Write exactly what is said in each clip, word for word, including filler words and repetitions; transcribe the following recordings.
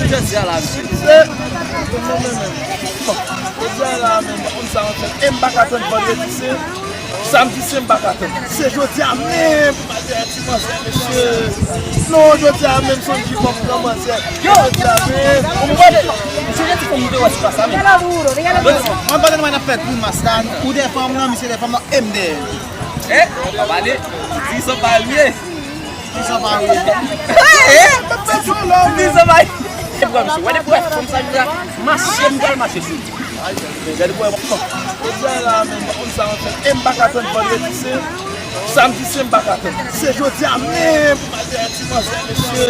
Jodi a la, mesye. Se, bon, jodi a la menm, pa konn sa m ap fè. E m pa ka tann vandredi sen, samdi sen, m pa ka tann. Se jodi a menm pou m al dèyè ti manzè, mesye. Non, jodi a menm, se yon jip m ap pran manzè. Yo! Jodi a menm. Ou konprann? Mesye, ti fanm, nou te wè se pa sa menm. Mwen pa tande mwen ap fè grimas la, ou dèyè fanm nan, misye dèyè fanm nan, e m dèyè. Eh, pa pale. Di sa pa lye. Di sa pa lye. Eh, eh. Di sa pa lye. E pran misye. Wè depi wè fanm sa jodi a, mache m pral mache sou li. Gade pou wè bon. Jodi a la menm, pa konn sa m ap fè. E m pa ka tann vandredi sen, samdi sen, m pa ka tann. Se jodi a menm pou m al dèyè ti manzè, mesye.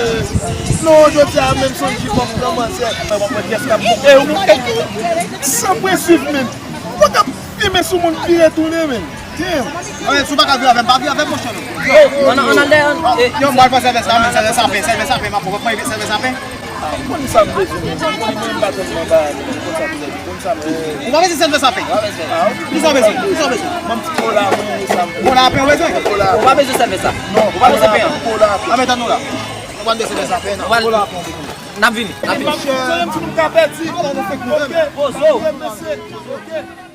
Non, jodi a menm, se yon jip m ap pran manzè. Mwen pa pran pyès k ap bouke ou. San prensip menm. Ou pa ka fimen sou moun vire tounen menm. Damn. Anben, si w pa ka viv avè m, pa viv avè m, monchè, non. Yo, ann, ann al dèyè, ann, eh, yo, m pral pran sèvè sa, men sèvè sapen, sèvè sapen, m ap pran sèvè sapen. Konn sa m bezwen, men konn li menm pa tèlman ba, men konn sa m bezwen, konn sa m bezwen. Ou pa bezwen sèvè sapen? Ou pa bezwen. Kisa w bezwen? Kisa w bezwen? Ban m ti kola, mwen, sa m bezwen. Kola apen ou bezwen? Kola apen. Ou pa bezwen sèvè sa. Non, ou pa bezwen kola apen. Anben, tann nou la. Ou pa bezwen sèvè sapen, non. Kola apen ou bezwen. N ap vini, n ap vini. Mwen menm si nou ka pèdi. Ala nou fèk nou menm. Poze w. Mesye, ok.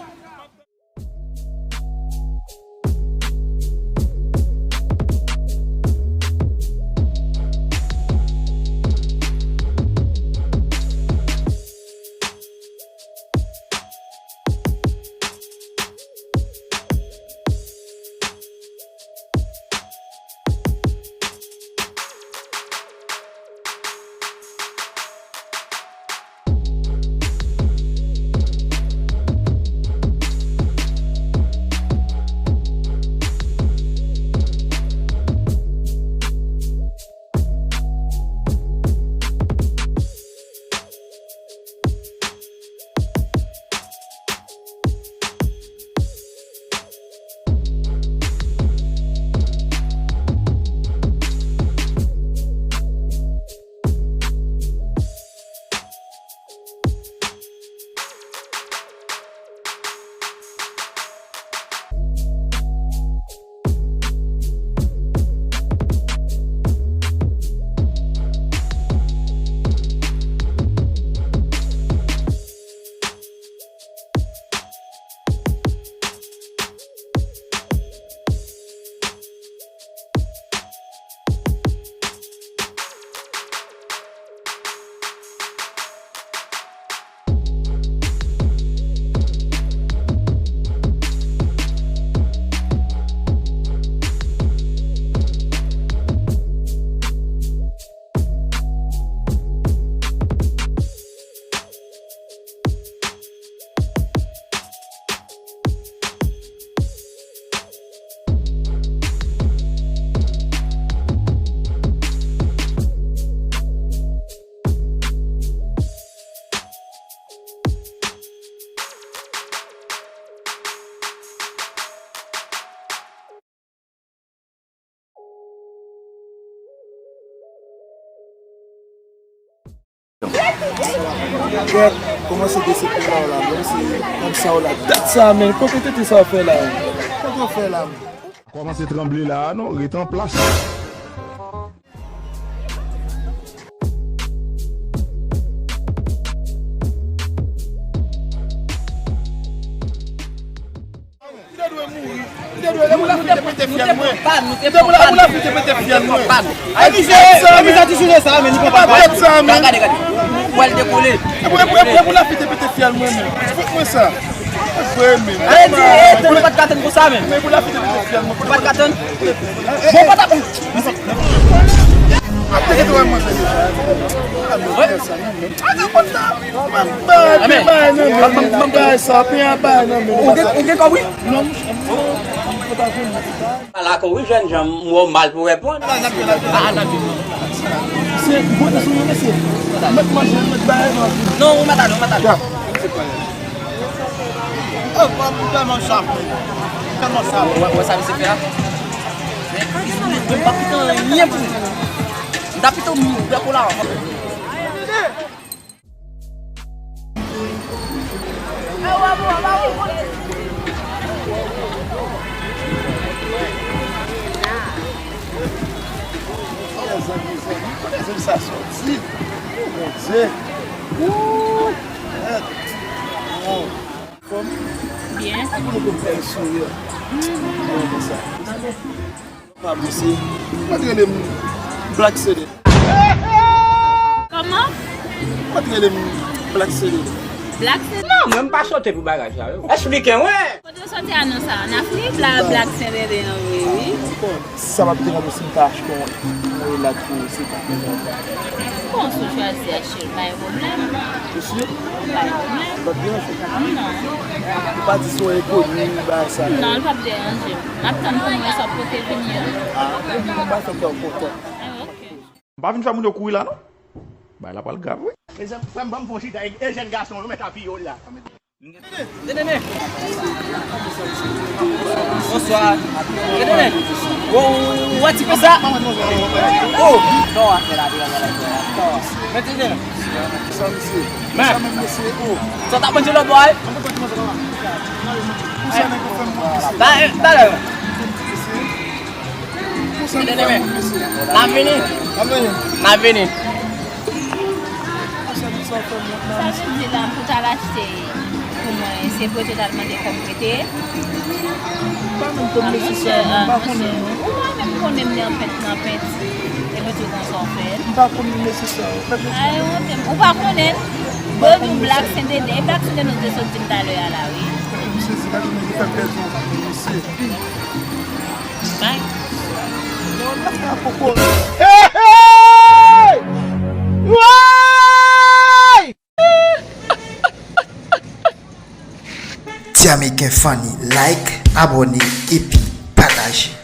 Gèt, kòmanse desepte la w la, menm si, menm sa w la. Dat sa, men, kote tete sa w fè la, men? Kote w fè la, men? Kòmanse tranble la a non, ret an plas. Li te dwe mouri. Li te dwe, e pou lafi te pete fyèl mwen. E pou lafi te pete fyèl mwen. E mizè sa, men. Mizè ti sou sa, men. Li pa tèt sa, men. Gade, gade. Ou al dekole. E pou, e pou, e pou lafi te pete fyèl mwen, men. Fout mwen sa. Vre, men. Ale di, e, tann, ou pa t ka tann konsa, men. Men pou lafi te pete fyèl mwen. Ou pa t ka tann. Bon, pa t ap. Ap te gete wè manzè deja. Wi. Ata konn sa. Mwen bay, bay nan men. Bay sa, pen a bay nan men. Ou gen, ou gen kòb, wi? Non. Ala ko wi, jèn jan, m wè w mal pou reponn. A, a, n ap vin. Se bon sou yo, mesye. Mèt manje, mèt bay, non. Non, ou mèt ale, ou mèt ale. Oh, m tèlman saf. M tèlman saf. Wè, wè sa misye fè a? M pa kite anyen pou ou. M ta pito m bwè kola. Mezanmi, mezanmi, kote zen sa soti? Oh, mon Dye. Ou. Fòm? Byen. Ak nou konn fè sourire. Bon, konsa. Pa blese. Mwen te rele m Black Sede. Kòman? Mwen te rele m Black Sede. Black Sede? Non, mwen m pa sote pou bagay sa yo. Esplike mwen. Kote w sòti a non sa? An Afrik? La, Black Sede an vre, wi. Sa p ap deranje w si m ta achte yon, yon elat pou se pa. Bon, si w chwazi achte l, pa gen pwoblèm. Ou si? Pa gen pwoblèm. Li p ap deranje w? Non. Ou pa di se yon enkoni, bagay sa. Non, li p ap deranje m. M ap tann pou m wè sa w pote vini an. Ah, ou pa fè kè w kontan. Ah, ok. M pa vin fè moun yo kouri la, non. Bagay la pral grav, wi. Mezanmi, frè m, ban m fè yon chita, e, e jèn gason yo mèt apiye w la. Tande, tande. Bonswa. Tande, tande. Ou, ou, ou wè ti pis la? Oh! Sa w ap fè la, la, la, la, la. Men tande. Sa misye. Men. Sa menm mesye, oh. Sa w t ap manje lòt bò a? Talè. N ap vini. N ap vini. Sa vle di la, pou t al achte pou mwen, se pou yo te t al mande kòb prete? M pa menm konn mesye sa, non. M pa konnen, non. Ou pa menm konnen m nan pent, nan pent. E mwen di w konsa w fè l. M pa konn mesye sa, non. Ay, honte m. Ou pa konnen l? Bon, di w Black Sendede. E Black Sendede nou te sot di m talè a la, wi. M sezi, gade moun ki fè m pèdi yon mesye. Bay. Hey, hey! Woy! Ti Ameriken Funny, like, abòne, epi pataje.